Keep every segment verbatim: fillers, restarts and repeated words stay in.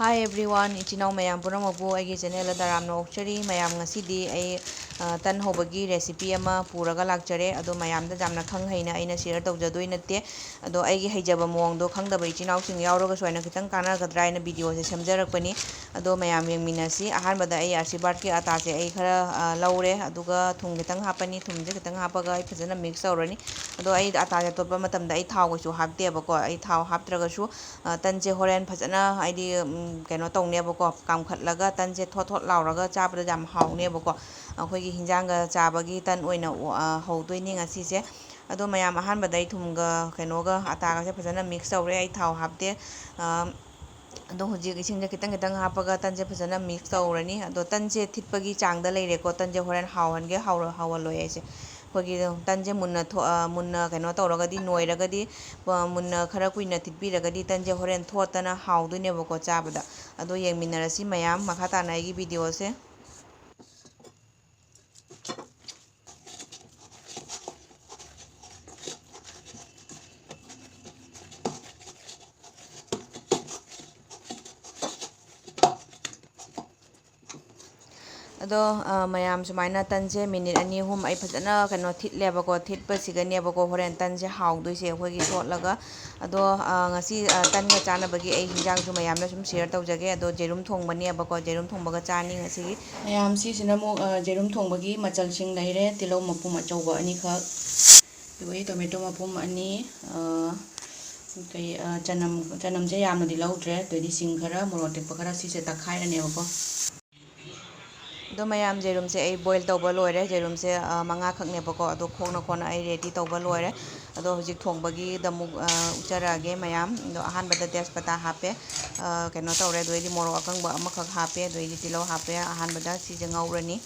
Hi everyone, ꯏꯆꯤꯟ ꯏꯅꯥꯎ ꯃꯌꯥꯝ ꯄꯨꯝꯅꯃꯛꯄꯨ ꯑꯩꯒꯤ channel ꯗ ꯇꯔꯥꯝꯅ ꯑꯣꯛꯆꯔꯤ꯫ ꯃꯌꯥꯝ, ꯉꯁꯤꯗꯤ ꯑꯩ, ꯑ, ꯇꯟ ꯍꯧꯕꯒꯤ recipe ꯑꯃ ꯄꯨꯔꯒ ꯂꯥꯛꯆꯔꯦ꯫ ꯑꯗꯣ ꯃꯌꯥꯝꯗ ꯌꯥꯝꯅ ꯈꯪ ꯍꯩꯅ ꯑꯩꯅ share ꯇꯧꯖꯗꯣꯏ ꯅꯠꯇꯦ꯫ ꯑꯗꯣ ꯑꯩꯒꯤ ꯍꯩꯖꯕ ꯃꯑꯣꯡꯗꯣ ꯈꯪꯗꯕ ꯏꯆꯤꯟ ꯏꯅꯥꯎꯁꯤꯡ ꯌꯥꯎꯔꯒꯁꯨ ꯑꯩꯅ ꯈꯤꯇꯪ ꯀꯥꯟꯅꯒꯗ꯭ꯔꯥ ꯍꯥꯏꯅ video ꯁꯦ ꯁꯦꯝꯖꯔꯛꯄꯅꯤ꯫ ꯑꯗꯣ ꯃꯌꯥꯝ ꯌꯦꯡꯃꯤꯟꯅꯁꯤ꯫ ꯑꯍꯥꯟꯕꯗ ꯑꯩ ꯑꯥꯁꯤꯔꯕꯥꯗꯀꯤ ꯑꯇꯥꯁꯦ ꯑꯩ ꯈꯔ, ꯑ, ꯂꯧꯔꯦ꯫ ꯑꯗꯨꯒ ꯊꯨꯝ ꯈꯤꯇꯪ ꯍꯥꯞꯄꯅꯤ꯫ ꯊꯨꯝꯁꯦ ꯈꯤꯇꯪ ꯍꯥꯞꯄꯒ ꯑꯩ ꯐꯖꯅ mix ꯇꯧꯔꯅꯤ꯫ ꯑꯗꯣ ꯑꯩ ꯑꯇꯥꯁꯦ ꯇꯣꯠꯄ ꯃꯇꯝꯗ ꯑꯩ ꯊꯥꯎ ꯀꯩꯁꯨ ꯍꯥꯞꯇꯦꯕꯀꯣ꯫ ꯑꯩ ꯊꯥꯎ ꯍꯥꯞꯇ꯭ꯔꯒꯁꯨ ꯑ, ꯇꯟꯁꯦ ꯍꯣꯔꯦꯟ ꯐꯖꯅ ꯍꯥꯏꯗꯤ, ꯎꯝ, ꯀꯩꯅꯣ ꯇꯧꯅꯦꯕꯀꯣ, ꯀꯥꯝꯈꯠꯂꯒ ꯇꯟꯁꯦ ꯊꯣꯠ ꯊꯣꯠ ꯂꯥꯎꯔꯒ ꯆꯥꯕꯗ ꯌꯥꯝ ꯍꯥꯎꯅꯦꯕꯀꯣ꯫ ꯑꯩꯈꯣꯏꯒꯤ ꯍꯤꯟꯖꯥꯡꯒ ꯆꯥꯕꯒꯤ ꯇꯟ ꯑꯣꯏꯅ, ꯑ, ꯍꯧꯗꯣꯏꯅꯤ ꯉꯁꯤꯁꯦ꯫ ꯑꯗꯣ ꯃꯌꯥꯝ, ꯑꯍꯥꯟꯕꯗ ꯑꯩ ꯊꯨꯝꯒ ꯀꯩꯅꯣꯒ ꯑꯇꯥꯒꯁꯦ ꯐꯖꯅ mix ꯇꯧꯔꯦ, ꯑꯩ ꯊꯥꯎ ꯍꯥꯞꯇꯦ꯫ ꯑ, ꯑꯗꯣ ꯍꯧꯖꯤꯛ ꯏꯁꯤꯡꯁꯦ ꯈꯤꯇꯪ ꯈꯤꯇꯪ ꯍꯥꯞꯄꯒ ꯇꯟꯁꯦ ꯐꯖꯅ mix ꯇꯧꯔꯅꯤ꯫ ꯑꯗꯣ ꯇꯟꯁꯦ ꯊꯤꯠꯄꯒꯤ ꯆꯥꯡꯗ ꯂꯩꯔꯦꯀꯣ, ꯇꯟꯁꯦ ꯍꯣꯔꯦꯟ ꯍꯥꯎꯍꯟꯒꯦ ꯍꯥꯎꯔ-, ꯍꯥꯎꯍꯜꯂꯣꯏ ꯍꯥꯏꯁꯦ꯫ ꯑꯩꯈꯣꯏꯒꯤ ꯇꯟꯁꯦ ꯃꯨꯟꯅ ꯊꯣ-, ꯑ, ꯃꯨꯟꯅ ꯀꯩꯅꯣ ꯇꯧꯔꯒꯗꯤ, ꯅꯣꯏꯔꯒꯗꯤ, ꯄ-, ꯃꯨꯟꯅ ꯈꯔ ꯀꯨꯏꯅ ꯊꯤꯠꯄꯤꯔꯒꯗꯤ ꯇꯟꯁꯦ ꯍꯣꯔꯦꯟ ꯊꯣꯠꯇꯅ ꯍꯥꯎꯗꯣꯏꯅꯦꯕꯀꯣ ꯆꯥꯕꯗ꯫ ꯑꯗꯣ ꯌꯦꯡꯃꯤꯟꯅꯔꯁꯤ ꯃꯌꯥꯝ, ꯃꯈꯥ ꯇꯥꯅ ꯑꯩꯒꯤ video ꯁꯦ꯫ ꯑꯗꯣ, ꯑ, ꯃꯌꯥꯝ, ꯁꯨꯃꯥꯏꯅ ꯇꯟꯁꯦ minute ꯑꯅꯤ ꯑꯍꯨꯝ ꯑꯩ ꯐꯖꯅ ꯀꯩꯅꯣ ꯊꯤꯠꯂꯦꯕꯀꯣ꯫ ꯊꯤꯠꯄꯁꯤꯒꯅꯦꯕꯀꯣ ꯍꯣꯔꯦꯟ ꯇꯟꯁꯦ ꯍꯥꯎꯗꯣꯏꯁꯦ ꯑꯩꯈꯣꯏꯒꯤ ꯊꯣꯠꯂꯒ꯫ ꯑꯗꯣ, ꯑ, ꯉꯁꯤ, ꯑ, ꯇꯟꯒ ꯆꯥꯅꯕꯒꯤ ꯑꯩ ꯍꯤꯟꯖꯥꯡꯁꯨ ꯃꯌꯥꯝꯅ ꯁꯨꯝ share ꯇꯧꯖꯒꯦ꯫ ꯑꯗꯣ ꯌꯦꯔꯨꯝ ꯊꯣꯡꯕꯅꯦꯕꯀꯣ, ꯌꯦꯔꯨꯝ ꯊꯣꯡꯕꯒ ꯆꯥꯅꯤ ꯉꯁꯤꯒꯤ꯫ ꯃꯌꯥꯝ, ꯁꯤꯁꯤꯅ ꯑꯃꯨꯛ, ꯑ, ꯌꯦꯔꯨꯝ ꯊꯣꯡꯕꯒꯤ ꯃꯆꯜꯁꯤꯡ ꯂꯩꯔꯦ꯫ ꯇꯤꯜꯍꯧ ꯃꯄꯨꯝ ꯑꯆꯧꯕ ꯑꯅꯤꯈꯛ, ꯑꯗꯨꯒ tomato ꯃꯄꯨꯝ ꯑꯅꯤ, ꯑ, ꯀꯩ, ꯑ, ꯆꯅꯝ, ꯆꯅꯝꯁꯦ ꯌꯥꯝꯅꯗꯤ ꯂꯧꯗ꯭ꯔꯦ꯫ ꯑꯗꯩꯗꯤ ꯁꯤꯡ ꯈꯔ, ꯃꯣꯔꯣꯛ ꯑꯇꯦꯛꯄ ꯈꯔ, ꯁꯤꯁꯦ ꯇꯛꯈꯥꯏꯔꯅꯦꯕꯀꯣ꯫ ꯑꯗꯣ ꯃꯌꯥꯝ, ꯌꯦꯔꯨꯝꯁꯦ ꯑꯩ boil ꯇꯧꯕ ꯂꯣꯏꯔꯦ꯫ ꯌꯦꯔꯨꯝꯁꯦ, ꯑ, ꯃꯉꯥꯈꯛꯅꯦꯕꯀꯣ꯫ ꯑꯗꯣ ꯈꯣꯡꯅ ꯈꯣꯡꯅ ꯑꯩ ready ꯇꯧꯕ ꯂꯣꯏꯔꯦ꯫ ꯑꯗꯣ ꯍꯧꯖꯤꯛ ꯊꯣꯡꯕꯒꯤꯗꯃꯨꯛ, ꯑ, ꯎꯠꯆꯔꯛꯑꯒꯦ ꯃꯌꯥꯝ꯫ ꯑꯗꯣ ꯑꯍꯥꯟꯕꯗ ꯇꯦꯖꯄꯇꯥ ꯍꯥꯞꯄꯦ꯫ ꯑ, ꯀꯩꯅꯣ ꯇꯧꯔꯦ꯫ ꯑꯗꯨꯗꯩꯗꯤ ꯃꯣꯔꯣꯛ ꯑꯀꯪꯕ ꯑꯃꯈꯛ ꯍꯥꯞꯄꯦ꯫ ꯑꯗꯨꯗꯩꯗꯤ ꯇꯤꯜꯍꯧ ꯍꯥꯞꯄꯦ꯫ ꯑꯍꯥꯟꯕꯗ ꯁꯤꯁꯦ ꯉꯧꯔꯅꯤ꯫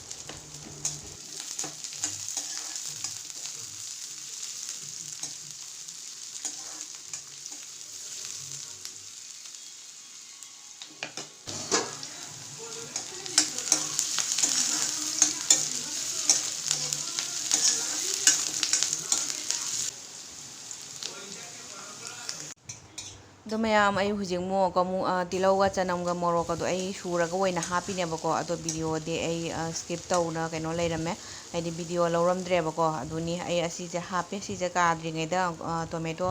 ꯑꯗꯣ ꯃꯌꯥꯝ, ꯑꯩ ꯍꯧꯖꯤꯛ ꯑꯃꯨꯛ ꯑꯃꯨꯛ, ꯑ, ꯇꯤꯜꯍꯧꯒ ꯆꯅꯝꯒ ꯃꯣꯔꯣꯛꯀꯗꯣ ꯑꯩ ꯁꯨꯔꯒ ꯑꯣꯏꯅ ꯍꯥꯞꯄꯤꯅꯦꯕꯀꯣ꯫ ꯑꯗꯣ video ꯗꯤ ꯑꯩ, ꯑ, skip ꯇꯧꯅ ꯀꯩꯅꯣ ꯂꯩꯔꯝꯃꯦ, ꯍꯥꯏꯗꯤ video ꯂꯧꯔꯝꯗ꯭ꯔꯦꯕꯀꯣ꯫ ꯑꯗꯨꯅꯤ ꯑꯩ ꯑꯁꯤꯁꯦ ꯍꯥꯞꯄꯦ꯫ ꯁꯤꯁꯦ ꯀꯥꯗ꯭ꯔꯤꯉꯩꯗ, ꯑ, tomato,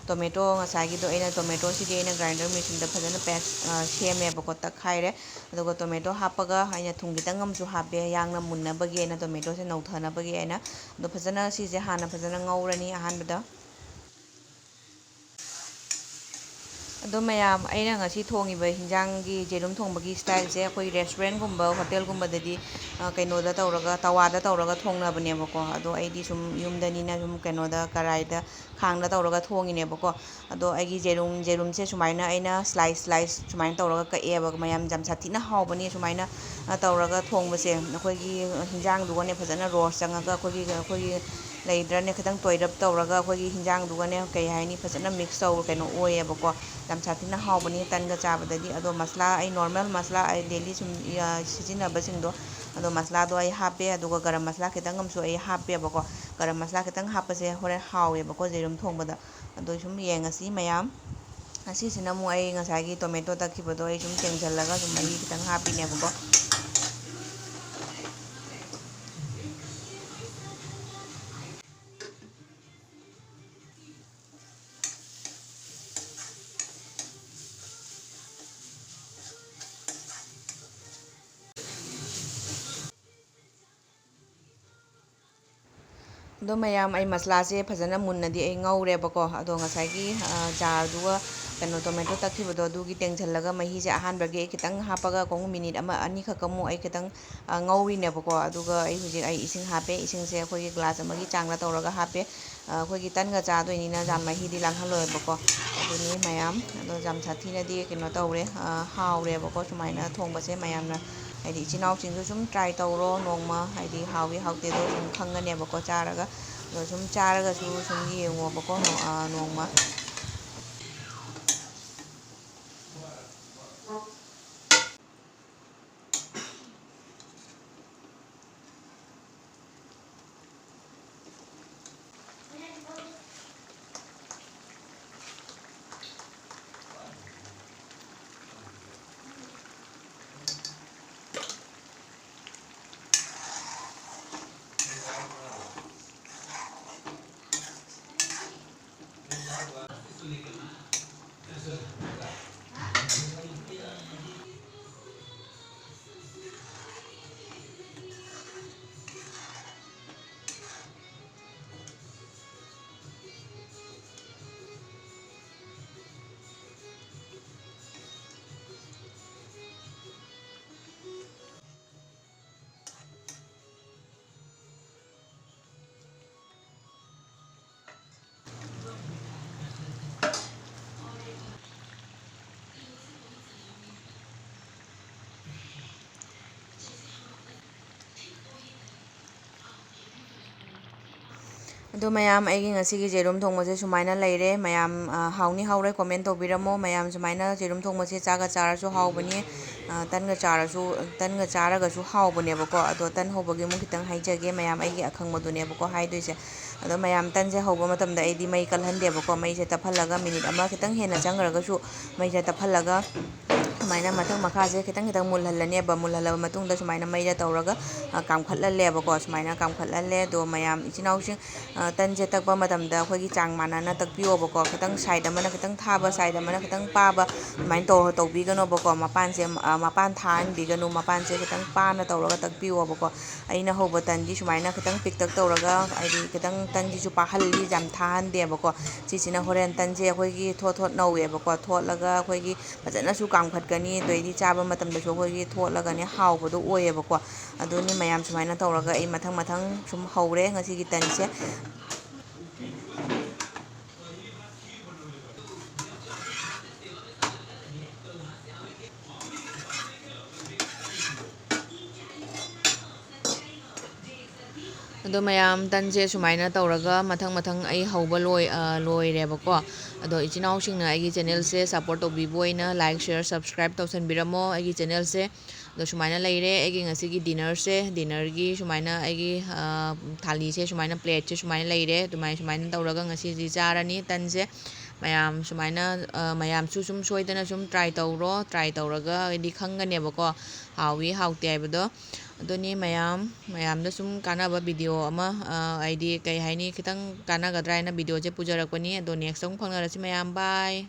tomato ꯉꯁꯥꯏꯒꯤꯗꯣ ꯑꯩꯅ, tomato ꯁꯤꯗꯤ ꯑꯩꯅ grinder machine ꯗ ꯐꯖꯅ paste, ꯑ, ꯁꯦꯝꯃꯦꯕꯀꯣ, ꯇꯛꯈꯥꯏꯔꯦ꯫ ꯑꯗꯨꯒ tomato ꯍꯥꯞꯄꯒ ꯑꯩꯅ ꯊꯨꯝ ꯈꯤꯇꯪ ꯑꯃꯁꯨ ꯍꯥꯞꯄꯦ, ꯌꯥꯡꯅ ꯃꯨꯟꯅꯕꯒꯤ ꯑꯩꯅ, tomato ꯁꯦ ꯅꯧꯊꯅꯕꯒꯤ ꯑꯩꯅ꯫ ꯑꯗꯣ ꯐꯖꯅ ꯁꯤꯁꯦ ꯍꯥꯟꯅ ꯐꯖꯅ ꯉꯧꯔꯅꯤ ꯑꯍꯥꯟꯕꯗ꯫ ꯑꯗꯣ ꯃꯌꯥꯝ, ꯑꯩꯅ ꯉꯁꯤ ꯊꯣꯡꯉꯤꯕ ꯍꯤꯟꯖꯥꯡꯒꯤ, ꯖꯦꯔꯨꯝ ꯊꯣꯡꯕꯒꯤ style ꯁꯦ ꯑꯩꯈꯣꯏ restaurant ꯒꯨꯝꯕ, hotel ꯒꯨꯝꯕꯗꯗꯤ, ꯑ, ꯀꯩꯅꯣꯗ ꯇꯧꯔꯒ, ꯇꯋꯥꯗ ꯇꯧꯔꯒ ꯊꯣꯡꯅꯕꯅꯦꯕꯀꯣ꯫ ꯑꯗꯣ ꯑꯩꯗꯤ ꯁꯨꯝ ꯌꯨꯝꯗꯅꯤꯅ ꯁꯨꯝ ꯀꯩꯅꯣꯗ, ꯀꯔꯥꯏꯗ, ꯈꯥꯡꯗ ꯇꯧꯔꯒ ꯊꯣꯡꯉꯤꯅꯦꯕꯀꯣ꯫ ꯑꯗꯣ ꯑꯩꯒꯤ ꯖꯦꯔꯨꯝ, ꯖꯦꯔꯨꯝꯁꯦ ꯁꯨꯃꯥꯏꯅ ꯑꯩꯅ slice slice ꯁꯨꯃꯥꯏꯅ ꯇꯧꯔꯒ ꯀꯛꯑꯦꯕ꯫ ꯃꯌꯥꯝ, ꯌꯥꯝ ꯁꯥꯊꯤꯅ ꯍꯥꯎꯕꯅꯤ ꯁꯨꯃꯥꯏꯅ, ꯑ, ꯇꯧꯔꯒ ꯊꯣꯡꯕꯁꯦ꯫ ꯑꯩꯈꯣꯏꯒꯤ ꯍꯤꯟꯖꯥꯡꯗꯨꯒꯅꯦ ꯐꯖꯅ roast ꯆꯪꯉꯒ ꯑꯩꯈꯣꯏꯒꯤ, ꯑꯩꯈꯣꯏꯒꯤ ꯂꯩꯗ꯭ꯔꯅꯦ, ꯈꯤꯇꯪ ꯇꯣꯏꯔꯞ ꯇꯧꯔꯒ ꯑꯩꯈꯣꯏꯒꯤ ꯍꯤꯟꯖꯥꯡꯗꯨꯒꯅꯦ, ꯀꯩ ꯍꯥꯏꯅꯤ, ꯐꯖꯅ mix ꯇꯧ-, ꯀꯩꯅꯣ ꯑꯣꯏꯌꯦꯕꯀꯣ꯫ ꯌꯥꯝ ꯁꯥꯊꯤꯅ ꯍꯥꯎꯕꯅꯤ ꯇꯟꯒ ꯆꯥꯕꯗꯗꯤ꯫ ꯑꯗꯣ ꯃꯁꯂꯥ, ꯑꯩ normal ꯃꯁꯂꯥ, ꯑꯩ daily ꯁꯨꯝ, ꯑ, ꯁꯤꯖꯤꯟꯅꯕꯁꯤꯡꯗꯣ, ꯑꯗꯣ ꯃꯁꯂꯥꯗꯣ ꯑꯩ ꯍꯥꯞꯄꯦ꯫ ꯑꯗꯨꯒ ꯒꯔꯝ ꯃꯁꯂꯥ ꯈꯤꯇꯪ ꯑꯃꯁꯨ ꯑꯩ ꯍꯥꯞꯄꯦꯕꯀꯣ꯫ ꯒꯔꯝ ꯃꯁꯂꯥ ꯈꯤꯇꯪ ꯍꯥꯞꯄꯁꯦ ꯍꯣꯔꯦꯟ ꯍꯥꯎꯋꯦꯕꯀꯣ ꯖꯦꯔꯨꯝ ꯊꯣꯡꯕꯗ꯫ ꯑꯗꯣ ꯁꯨꯝ ꯌꯦꯡꯉꯁꯤ ꯃꯌꯥꯝ꯫ ꯑꯁꯤꯁꯤꯅ ꯑꯃꯨꯛ ꯑꯩ ꯉꯁꯥꯏꯒꯤ tomato ꯇꯛꯈꯤꯕꯗꯣ ꯑꯩ ꯁꯨꯝ ꯇꯦꯡꯁꯤꯜꯂꯒ ꯁꯨꯝ ꯃꯍꯤ ꯈꯤꯇꯪ ꯍꯥꯞꯄꯤꯅꯦꯕꯀꯣ꯫ ꯑꯗꯣ ꯃꯌꯥꯝ, ꯑꯩ ꯃꯁꯂꯥꯁꯦ ꯐꯖꯅ ꯃꯨꯟꯅꯗꯤ ꯑꯩ ꯉꯧꯔꯦꯕꯀꯣ꯫ ꯑꯗꯣ ꯉꯁꯥꯏꯒꯤ, ꯑ, ꯖꯥꯔꯗꯨꯒ ꯀꯩꯅꯣ tomato ꯇꯛꯈꯤꯕꯗꯣ ꯑꯗꯨꯒꯤ ꯇꯦꯡꯁꯤꯜꯂꯒ ꯃꯍꯤꯁꯦ ꯑꯍꯥꯟꯕꯒꯤ ꯑꯩ ꯈꯤꯇꯪ ꯍꯥꯞꯄꯒ ꯑꯃꯨꯛ minute ꯑꯃ ꯑꯅꯤꯈꯛ ꯑꯃꯨꯛ ꯑꯩ ꯈꯤꯇꯪ, ꯑ, ꯉꯧꯔꯤꯅꯦꯕꯀꯣ꯫ ꯑꯗꯨꯒ ꯑꯩ ꯍꯧꯖꯤꯛ ꯑꯩ ꯏꯁꯤꯡ ꯍꯥꯞꯄꯦ꯫ ꯏꯁꯤꯡꯁꯦ ꯑꯩꯈꯣꯏꯒꯤ glass ꯑꯃꯒꯤ ꯆꯥꯡꯗ ꯇꯧꯔꯒ ꯍꯥꯞꯄꯦ꯫ ꯑ, ꯑꯩꯈꯣꯏꯒꯤ ꯇꯟꯒ ꯆꯥꯗꯣꯏꯅꯤꯅ ꯌꯥꯝ ꯃꯍꯤꯗꯤ ꯂꯥꯡꯍꯜꯂꯣꯏꯕꯀꯣ꯫ ꯑꯗꯨꯅꯤ ꯃꯌꯥꯝ꯫ ꯑꯗꯣ ꯌꯥꯝ ꯁꯥꯊꯤꯅꯗꯤ ꯀꯩꯅꯣ ꯇꯧꯔꯦ, ꯑ, ꯍꯥꯎꯔꯦꯕꯀꯣ ꯁꯨꯃꯥꯏꯅ ꯊꯣꯡꯕꯁꯦ꯫ ꯃꯌꯥꯝꯅ ꯍꯥꯏꯗꯤ ꯏꯆꯤꯟ ꯏꯅꯥꯎꯁꯤꯡꯁꯨ ꯁꯨꯝ try ꯇꯧꯔꯣ ꯅꯣꯡꯃ, ꯍꯥꯏꯗꯤ ꯍꯥꯎꯏ ꯍꯥꯎꯇꯦꯗꯣ ꯑꯗꯨꯝ ꯈꯪꯒꯅꯦꯕꯀꯣ ꯆꯥꯔꯒ꯫ ꯑꯗꯣ ꯁꯨꯝ ꯆꯥꯔꯒꯁꯨ ꯁꯨꯝ ꯌꯦꯡꯉꯣꯕꯀꯣ ꯅꯣ-, ꯑ, ꯅꯣꯡꯃ꯫ ꯑꯗꯣ ꯃꯌꯥꯝ, ꯑꯩꯒꯤ ꯉꯁꯤꯒꯤ ꯌꯦꯔꯨꯝ ꯊꯣꯡꯕꯁꯦ ꯁꯨꯃꯥꯏꯅ ꯂꯩꯔꯦ꯫ ꯃꯌꯥꯝ, ꯑ, ꯍꯥꯎꯅꯤ ꯍꯥꯎꯔꯣꯏ comment ꯇꯧꯕꯤꯔꯝꯃꯣ꯫ ꯃꯌꯥꯝ ꯁꯨꯃꯥꯏꯅ ꯌꯦꯔꯨꯝ ꯊꯣꯡꯕꯁꯦ ꯆꯥꯒ ꯆꯥꯔꯁꯨ ꯍꯥꯎꯕꯅꯤ, ꯑ, ꯇꯟꯒ ꯆꯥꯔꯁꯨ, ꯇꯟꯒ ꯆꯥꯔꯒꯁꯨ ꯍꯥꯎꯕꯅꯦꯕꯀꯣ꯫ ꯑꯗꯣ ꯇꯟ ꯍꯧꯕꯒꯤ ꯑꯃꯨꯛ ꯈꯤꯇꯪ ꯍꯥꯏꯖꯒꯦ꯫ ꯃꯌꯥꯝ, ꯑꯩꯒꯤ ꯑꯈꯪꯕꯗꯨꯅꯦꯕꯀꯣ ꯍꯥꯏꯗꯣꯏꯁꯦ꯫ ꯑꯗꯣ ꯃꯌꯥꯝ, ꯇꯟꯁꯦ ꯍꯧꯕ ꯃꯇꯝꯗ ꯑꯩꯗꯤ ꯃꯩ ꯀꯜꯍꯟꯗꯦꯕꯀꯣ꯫ ꯃꯩꯁꯦ ꯇꯞꯍꯜꯂꯒ minute ꯑꯃ ꯈꯤꯇꯪ ꯍꯦꯟꯅ ꯆꯪꯈ꯭ꯔꯒꯁꯨ ꯃꯩꯁꯦ ꯇꯞꯍꯜꯂꯒ ꯁꯨꯃꯥꯏꯅ ꯃꯊꯛ ꯃꯈꯥꯁꯦ ꯈꯤꯇꯪ ꯈꯤꯇꯪ ꯃꯨꯜꯍꯜꯂꯅꯦꯕ꯫ ꯃꯨꯜꯍꯜꯂꯕ ꯃꯇꯨꯡꯗ ꯁꯨꯃꯥꯏꯅ ꯃꯩꯗ ꯇꯧꯔꯒ, ꯑ, ꯀꯥꯝꯈꯠꯍꯜꯂꯦꯕꯀꯣ꯫ ꯁꯨꯃꯥꯏꯅ ꯀꯥꯝꯈꯠꯍꯜꯂꯦ꯫ ꯑꯗꯣ ꯃꯌꯥꯝ, ꯏꯆꯤꯟ ꯏꯅꯥꯎꯁꯤꯡ, ꯑ, ꯇꯟꯁꯦ ꯇꯛꯄ ꯃꯇꯝꯗ ꯑꯩꯈꯣꯏꯒꯤ ꯆꯥꯡ ꯃꯥꯟꯅꯅ ꯇꯛꯄꯤꯌꯣꯕꯀꯣ꯫ ꯈꯤꯇꯪ side ꯑꯃꯅ ꯈꯤꯇꯪ ꯊꯥꯕ, side ꯑꯃꯅ ꯈꯤꯇꯪ ꯄꯥꯕ, ꯑꯗꯨꯃꯥꯏꯅ ꯇꯧꯔ ꯇꯧꯕꯤꯒꯅꯣꯕꯀꯣ꯫ ꯃꯄꯥꯟꯁꯦ, ꯑ, ꯃꯄꯥꯟ ꯊꯥꯍꯟꯕꯤꯒꯅꯨ꯫ ꯃꯄꯥꯟꯁꯦ ꯈꯤꯇꯪ ꯄꯥꯅ ꯇꯧꯔꯒ ꯇꯛꯄꯤꯌꯣꯕꯀꯣ꯫ ꯑꯩꯅ ꯍꯧꯕ ꯇꯟꯗꯤ ꯁꯨꯃꯥꯏꯅ ꯈꯤꯇꯪ ꯄꯤꯛꯇꯛ ꯇꯧꯔꯒ, ꯍꯥꯏꯗꯤ ꯈꯤꯇꯪ ꯇꯟꯁꯤꯁꯨ ꯄꯥꯍꯜꯂꯤ, ꯌꯥꯝ ꯊꯥꯍꯟꯗꯦꯕꯀꯣ꯫ ꯁꯤꯁꯤꯅ ꯍꯣꯔꯦꯟ ꯇꯟꯁꯦ ꯑꯩꯈꯣꯏꯒꯤ ꯊꯣꯠ ꯊꯣꯠ ꯅꯧꯋꯦꯕꯀꯣ꯫ ꯊꯣꯠꯂꯒ ꯑꯩꯈꯣꯏꯒꯤ ꯐꯖꯅꯁꯨ ꯀꯥꯝꯈꯠꯀꯅꯤ, ꯑꯗꯩꯗꯤ ꯆꯥꯕ ꯃꯇꯝꯗꯁꯨ ꯑꯩꯈꯣꯏꯒꯤ ꯊꯣꯠꯂꯒꯅꯦ ꯍꯥꯎꯕꯗꯣ ꯑꯣꯏꯌꯦꯕꯀꯣ꯫ ꯑꯗꯨꯅꯤ ꯃꯌꯥꯝ, ꯁꯨꯃꯥꯏꯅ ꯇꯧꯔꯒ ꯑꯩ ꯃꯊꯪ ꯃꯊꯪ ꯁꯨꯝ ꯍꯧꯔꯦ ꯉꯁꯤꯒꯤ ꯇꯟꯁꯦ꯫ ꯑꯗꯣ ꯃꯌꯥꯝ, ꯇꯟꯁꯦ ꯁꯨꯃꯥꯏꯅ ꯇꯧꯔꯒ ꯃꯊꯪ ꯃꯊꯪ ꯑꯩ ꯍꯧꯕ ꯂꯣꯏ-, ꯑ, ꯂꯣꯏꯔꯦꯕꯀꯣ꯫ ꯑꯗꯣ ꯏꯆꯤꯟ ꯏꯅꯥꯎꯁꯤꯡꯅ ꯑꯩꯒꯤ channelꯁꯦ support ꯇꯧꯕꯤꯕ ꯑꯣꯏꯅ like, share, subscribe ꯇꯧꯁꯟꯕꯤꯔꯝꯃꯣ ꯑꯩꯒꯤ channelꯁꯦ꯫ ꯑꯗꯣ ꯁꯨꯃꯥꯏꯅ ꯂꯩꯔꯦ ꯑꯩꯒꯤ ꯉꯁꯤꯒꯤ dinnerꯁꯦ꯫ Dinnerꯒꯤ ꯁꯨꯃꯥꯏꯅ ꯑꯩꯒꯤ, ꯑ, ꯊꯥꯂꯤꯁꯦ ꯁꯨꯃꯥꯏꯅ, plateꯁꯦ ꯁꯨꯃꯥꯏꯅ ꯂꯩꯔꯦ꯫ ꯑꯗꯨꯃꯥꯏ, ꯁꯨꯃꯥꯏꯅ ꯇꯧꯔꯒ ꯉꯁꯤꯗꯤ ꯆꯥꯔꯅꯤ ꯇꯟꯁꯦ꯫ ꯃꯌꯥꯝ ꯁꯨꯃꯥꯏꯅ, ꯑ, ꯃꯌꯥꯝꯁꯨ ꯁꯨꯝ ꯁꯣꯏꯗꯅ ꯁꯨꯝ try ꯇꯧꯔꯣ꯫ Try ꯇꯧꯔꯒ ꯍꯥꯏꯗꯤ ꯈꯪꯒꯅꯦꯕꯀꯣ, ꯍꯥꯎꯏ ꯍꯥꯎꯇꯦ ꯍꯥꯏꯕꯗꯣ꯫ ꯑꯗꯨꯅꯤ ꯃꯌꯥꯝ, ꯃꯌꯥꯝꯗ ꯁꯨꯝ ꯀꯥꯟꯅꯕ video ꯑꯃ, ꯑ, ꯍꯥꯏꯗꯤ ꯀꯩ ꯍꯥꯏꯅꯤ, ꯈꯤꯇꯪ ꯀꯥꯟꯅꯒꯗ꯭ꯔꯥ ꯍꯥꯏꯅ videoꯁꯦ ꯄꯨꯖꯔꯛꯄꯅꯤ꯫ ꯑꯗꯣ next ꯑꯃꯨꯛ ꯐꯪꯅꯔꯁꯤ ꯃꯌꯥꯝ꯫ Bye꯫